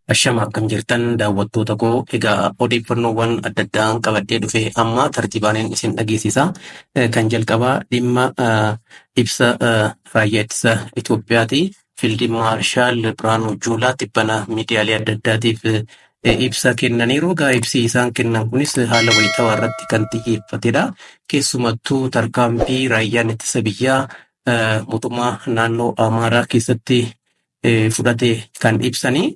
Ashama akkam jirtan daawwattoota koo, egaa odeeffannoowwan adda addaan qabadhee dhufe amma tartiibaan isin dhageessisa. Kan jalqabaa dhimma ibsa raayyaa ittisa Itoophiyaati. Fiild Maarshaal Birhaanuu Juulaa tibbana miidiyaalee adda addaatiif ibsa kennaniiru. Egaa ibsi isaan kennan kunis haala wayitaawaa irratti kan xiyyeeffatedha. Keessumattuu tarkaanfii raayyaan ittisa biyyaa mootummaa naannoo Amaaraa keessatti fudhate kan ibsanii.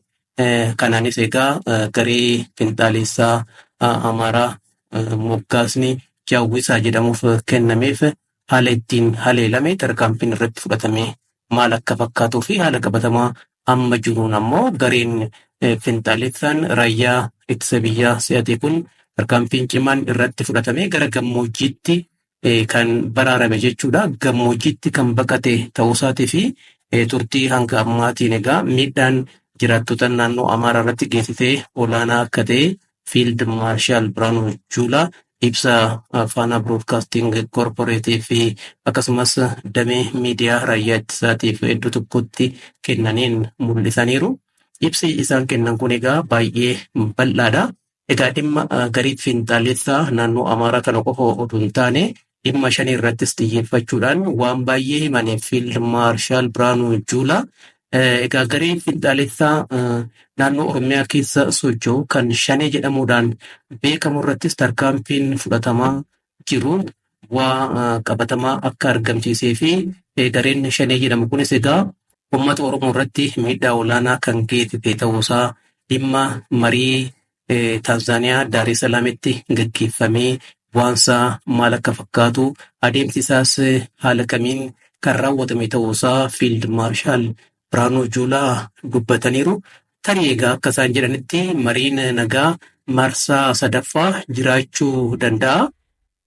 Kanaanis egaa garee finxaalessaa Amaaraa moggaasni Jaawwisaa jedhamuuf kennameef haala ittiin haleelame, tarkaanfiin irratti fudhatame maal akka fakkaatuu fi haala qabatamaa amma jiruun ammoo gareen finxaalessaan raayyaa ittisa biyyaa si'ate kun tarkaanfiin cimaan irratti fudhatame gara gammoojjiitti kan baraarame jechuudha. Gammoojjiitti kan baqate ta'uusaatii fi turtii hanga ammaatiin egaa miidhaan jiraattota naannoo Amaaraa irratti geessisee olaanaa akka ta'e Fiild Maarshaal Birhaanuu Juulaa ibsa Faanaa Biroodkaasting Korporeetii fi akkasumas damee miidiyaa raayyaa ittisaatiif iddoo tokkotti kennaniin mul'isaniiru. Ibsi isaan kennan kun egaa baay'ee bal'aadha. Egaa dhimma garee finxaalessaa naannoo Amaaraa kana qofa otoo hin taane dhimma shanii irrattis xiyyeeffachuudhaan waan baay'ee himaniif Fiild Maarshaal Birhaanuu Juulaa. Egaa gareen finxaalessaa naannoo Oromiyaa keessa socho'u kan Shanee jedhamuudhaan beekamu irrattis tarkaanfiin fudhatamaa jiru bu'aa qabatamaa akka argamsiisee fi gareen Shanee jedhamu kunis egaa uummata Oromoo irratti miidhaa olaanaa kan geessise ta'uusaa, dhimma marii Taanzaaniyaa Daaree Salaamitti gaggeeffamee bu'aansaa maal akka fakkaatu, adeemsi isaas haala kamiin kan raawwatame ta'uusaa Fiild Maarshaal Birhaanuu Juulaa dubbataniiru. Tarii egaa akka isaan jedhanitti mariin nagaa marsaa sadaffaa jiraachuu danda'a.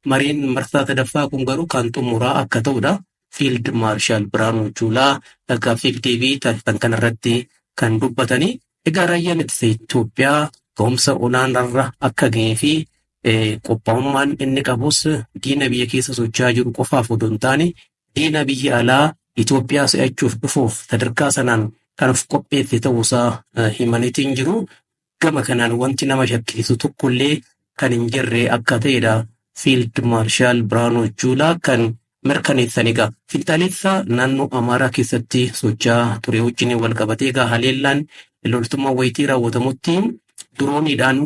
Mariin marsaa sadaffaa kun garuu kan xumuraa akka ta'udha Fiild Maarshaal Birhaanuu Juulaa gaaffiif deebii taasisan kanarratti kan dubbatanii. Egaa raayyaan ittisa Itoophiyaa ga'umsa olaanaarra akka ga'ee fi qophaa'ummaan inni qabus diina biyya keessa socho'aa jiru qofaaf odoo hin taane diina biyya alaa Itoophiyaa si'achuuf dhufuuf sadarkaa sanaan kan of qopheesse ta'uusaa himaniitiin jiru. Gama kanaan wanti nama shakkisiisu tokkollee kan hin jirre akka ta'edha Fiild Maarshaal Birhaanuu Juulaa kan mirkaneessan. Egaa finxaalessaa naannoo Amaaraa keessatti socho'aa ture wajjin wal qabatee egaa haleellaan loltummaa wayitii raawwatamutti dirooniidhaan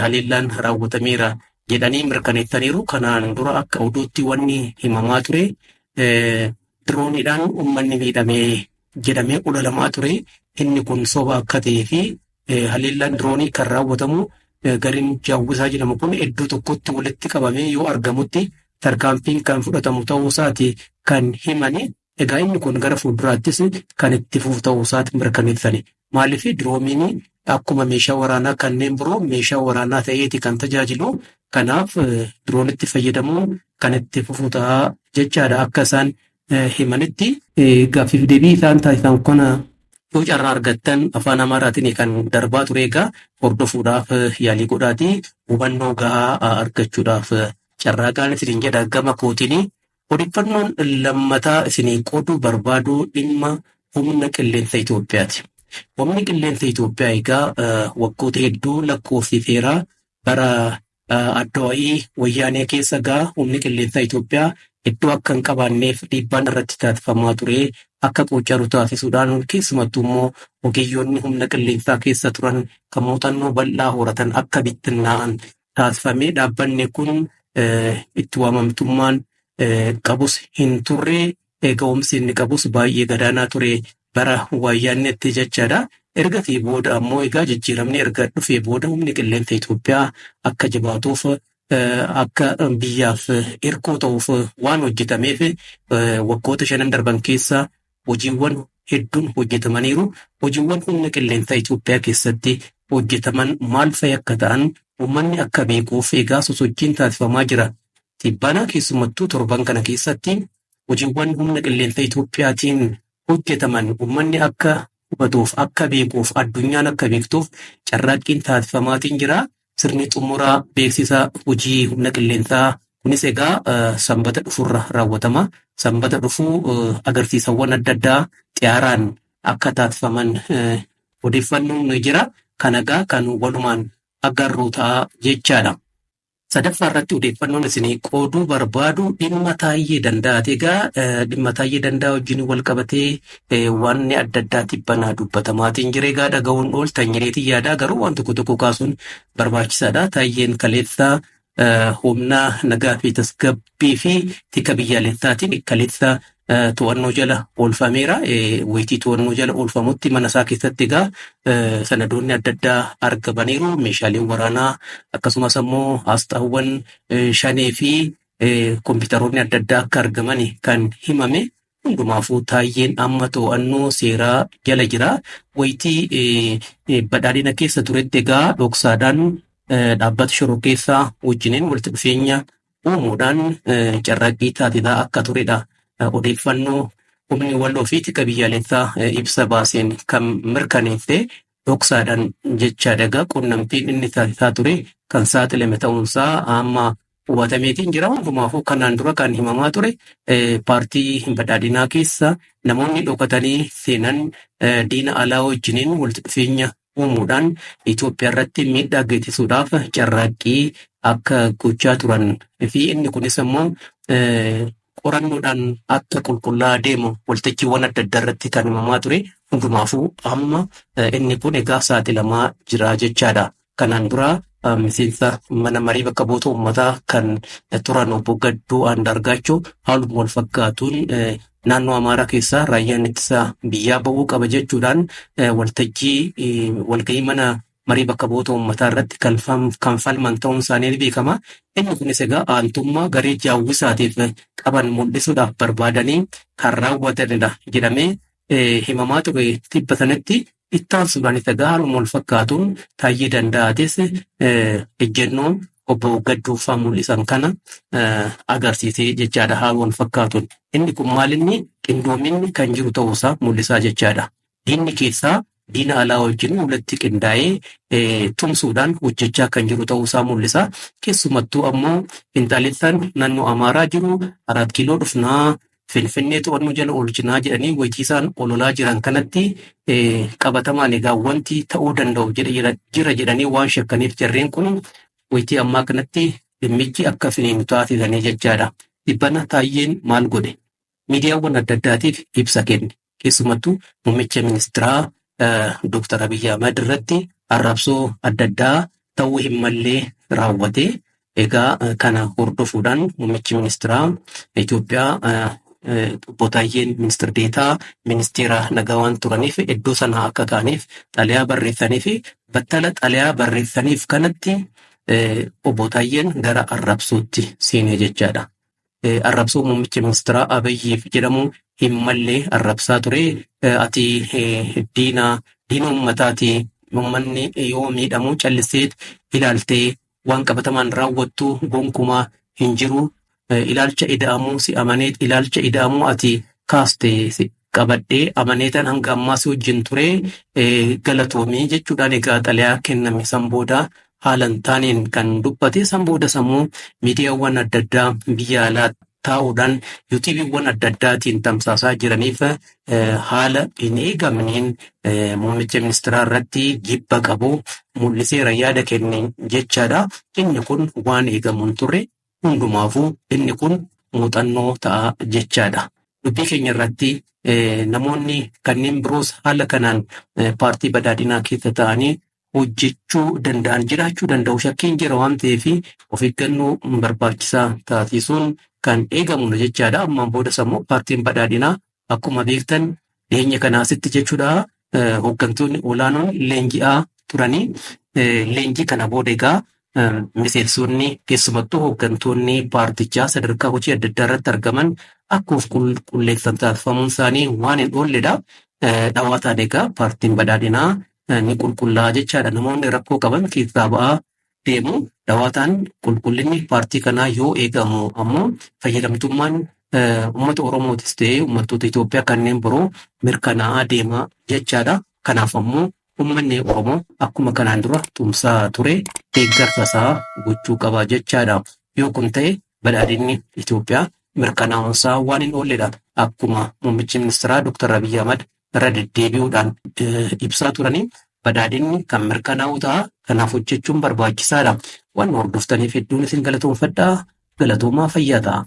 haleellaan raawwatameera jedhanii mirkaneessaniiru. Kanaan dura akka oduutti wanni himamaa ture dirooniidhaan uummanni miidhamee jedhamee ololamaa ture. Inni kun soba akka ta'ee fi haleellaan diroonii kan raawwatamu gareen Jaawwisaa jedhamu kun iddoo tokkotti walitti qabamee yoo argamutti tarkaanfiin kan fudhatamu ta'uusaati kan himani. Egaa inni kun gara fuulduraattis kan itti fufu ta'uusaati mirkaneessani. Maaliif, dirooniin akkuma meeshaa waraanaa kanneen biroo meeshaa waraanaa ta'eeti kan tajaajilu. Kanaaf diroonitti fayyadamuun kan itti fufu ta'a jechaadha akka isaan himanitti. Gaaffiif deebii isaan taasisan kana yoo carraa argattan afaan Amaaraatiin kan darbaa ture, egaa hordofuudhaaf yaalii godhaati hubannoo gahaa argachuudhaaf carraa gaarii isiniin jedha gama kootiin. Odeeffannoon lammataa isinii qooduu barbaadu dhimma humna qilleensa Itoophiyaati. Humni qilleensa Itoophiyaa egaa waggoota hedduu lakkoofsiseera. Bara Addawaayii Wayyaanee keessa egaa humni qilleensaa Itoophiyaa iddoo akka hin qabaanneef dhiibbaan irratti taasifamaa ture, akka qoocaru taasisuudhaan keessumattuu immoo ogeeyyoonni humna qilleensaa keessa turan kan muuxannoo bal'aa horatan akka bittinnaa'an taasifamee, dhaabbanni kun itti waamamtummaan qabus hin turre, ga'umsi inni qabus baay'ee gadaanaa ture bara Wayyaanneetti jechaadha. Ergasii booda ammoo egaa jijjiiramni erga dhufee booda humni qilleensa Itoophiyaa akka jabaatuuf, akka biyyaaf hirkoo ta'uuf waan hojjetameef waggoota 5 darban keessa hojiiwwan hedduun hojjetamaniiru. Hojiiwwan humna qilleensaa Itoophiyaa keessatti hojjetaman maal fa'i akka ta'an uummanni akka beekuuf egaa sosochiin taasifamaa jira. Tibbana keessumattuu torban kana keessatti hojiiwwan humna qilleensa Itoophiyaatiin hojjetaman uummanni akka hubatuuf, akka beekuuf, addunyaan akka beektuuf carraaqqiin taasifamaatiin jira. Sirni xumuraa beeksisa hojii humna qilleensaa kunis egaa Sanbata dhufurra raawwatama. Sanbata dhufuu agarsiisawwan adda addaa xiyyaaraan akka taasifaman odeeffannoon ni jira. Kana egaa kan walumaan agarru ta'a jechaadha. Sadaffaa irratti odeeffannoon isinii qooduu barbaadu dhimma Taayyee Danda'aati. Egaa dhimma Taayyee Danda'aa wajjin wal qabatee wanni adda addaa tibbanaa dubbatamaatiin jira. Egaa dhaga'uun ooltan jedheetiin yaadaa garuu waan tokko tokko kaasuun barbaachisaadha. Taayyeen kaleessa humna nagaa fi tasgabbii fi tika biyyaalessaatiin kaleessa to'annoo jala oolfameera. Wayitii to'annoo jala oolfamutti mana isaa keessatti egaa sanadoonni adda addaa argamaniiru. Meeshaaleen waraanaa akkasumas ammoo asxaawwan shanee fi kompiitaroonni adda addaa akka argaman kan himame. Hundumaafuu Taayyeen amma to'annoo seeraa jala jira. Wayitii badhaadhina keessa turetti egaa dhoksaadhaan dhaabbata shororkeessaa wajjiniin walitti dhufeenya uumuudhaan carraaqqii taasisaa akka turedha. Odeeffannoo humni waloo fi tika biyyaalessaa ibsa baaseen kan mirkaneesse dhoksaadhaan jechaadha. Egaa quunnamtiin inni taasisaa ture kan saaxilame ta'uunsaa amma hubatameetiin jira. Hundumaafuu kanaan dura kan himamaa ture paartii badhaadhinaa keessa namoonni dhokatanii seenan diina alaa wajjiniin walitti dhufeenya uumuudhaan Itoophiyaa irratti miidhaa geessisuudhaaf carraaqqii akka gochaa turan fi inni kunis immoo qorannoodhaan akka qulqullaa'aa deemu waltajjiiwwan adda addaa irratti kan himamaa ture. Hundumaafuu amma inni kun egaa saaxilamaa jira jechaadha. Kanaan dura miseensa mana marii bakka bu'oota uummataa kan turan obbo Gadduu Andaargaachoo haaluma wal fakkaatuun naannoo Amaaraa keessaa raayyaan ittisa biyyaa ba'uu qaba jechuudhaan waltajjii walgahii mana marii bakka bu'oota uummataa irratti kan falman ta'uun isaanii ni beekama. Inni kunis egaa aantummaa garee jaawwisaatiif qaban mul'isuudhaaf barbaadanii kan raawwatanidha jedhamee himamaa ture tibba sanatti. Ittaansuudhaanis egaa haaluma wal fakkaatuun Taayyee Danda'aatis ejjennoo obbo Gadduufaa mul'isan kana agarsiisee jechaadha haala wal fakkaatuun. Inni kun maalinni qindoominni kan jiru ta'uusaa mul'isaa jechaadha. Diinni keessaa diina alaa wajjin walitti qindaa'ee tumsuudhaan hojjechaa kan jiru ta'uusaa mul'isa. Keessumattuu ammoo finxaalessaan naannoo Amaaraa jiru Araat Kiiloo dhufnaa Finfinnee to'annoo jala oolchinaa jedhanii waytii isaan ololaa jiran kanatti qabatamaan egaa wanti ta'uu danda'u jira jedhanii waan shakkaniif jarreen kun waytii ammaa kanatti dhimmichi akka finiinu taasisanii jechaadha. Dhibbana Taayyeen maal godhe? Miidiyaawwan adda addaatiif ibsa kenne. Keessumattuu muummicha ministiraa Dr. Abiyyi Ahmad irratti arrabsoo adda addaa ta'uu hin mallee raawwate. Egaa kana hordofuudhaan muummichi ministiraa Itoophiyaa obbo Taayyeen ministir deetaa ministeera nagaa waan turaniif iddoo sanaa akka ka'aniif xalayaa barreessanii fi battala xalayaa barreessaniif kanatti obbo Taayyeen gara arrabsootti seenee jechaadha. Arrabsoo muummicha ministiraa Abiyyiif jedhamu hin mallee arrabsaa ture. Ati diina diina uummataati. Uummanni yoo miidhamu callisee ilaaltee waan qabatamaan raawwattu gonkumaa hin jiru. Ilaalcha ida'amuu si amanee ilaalcha ida'amuu ati kaaste qabadhee amaneetan hanga ammaa si wajjin ture galatoomii jechuudhaan egaa xalayaa kenname san booda haala hin taaneen kan dubbate. San booda sammuu miidiyaawwan adda addaa biyya alaa taa'uudhaan yuutuubiiwwan adda addaatiin tamsaasaa jiraniif haala hin eegamneen muummicha ministeeraa irratti jibba qabu mul'iseera yaada kenne jechaadha. Inni kun waan eegamu hin turre hundumaafuu inni kun muuxannoo ta'a jechaadha. Dubbii keenya irratti namoonni kanneen biroos haala kanaan paartii badhaadhinaa keessa ta'anii hojjechuu danda'an jiraachuu danda'u shakkiin jira waan ta'eef of eeggannoo barbaachisaa taasisuun kan eegamudha jechaadha. Ammaan boodas ammoo paartiin badhaadhinaa akkuma beektan dhiyeenya kanaasitti jechuudha hooggantoonni olaanoon leenji'aa turanii leenjii kana booda egaa miseensonni keessumattuu hooggantoonni paartichaa sadarkaa hojii adda addaa irratti argaman akka of qulqulleessan taasifamuun isaanii waan hin oolledha. Dhawaataan egaa paartiin badhaadhinaa ni qulqullaa'a jechaadha. Namoonni rakkoo qaban keessaa ba'aa deemu. Dhawaataan qulqullinni paartii kanaa yoo eegamu ammoo fayyadamtummaan uummata Oromootis ta'ee uummattoota Itoophiyaa kanneen biroo mirkanaa'aa deema jechaadha. Kanaaf ammoo uummanni Oromoo akkuma kanaan dura tumsaa ture deeggarsa isaa gochuu qaba jechaadha. Yoo kun ta'e badhaadhinni Itoophiyaa mirkanaa'uunsaa waan hin oolledha. Akkuma muummichi ministeeraa Dr. Abiyyi Ahmad irra deddeebi'uudhaan ibsaa turanii Badhaadhinni kan mirkanaa'u ta'a. Kanaaf hojjechuun barbaachisaadha. Waan hordoftaniif hedduun isin galatoomfadha. Galatoomaa, fayyaa ta'a.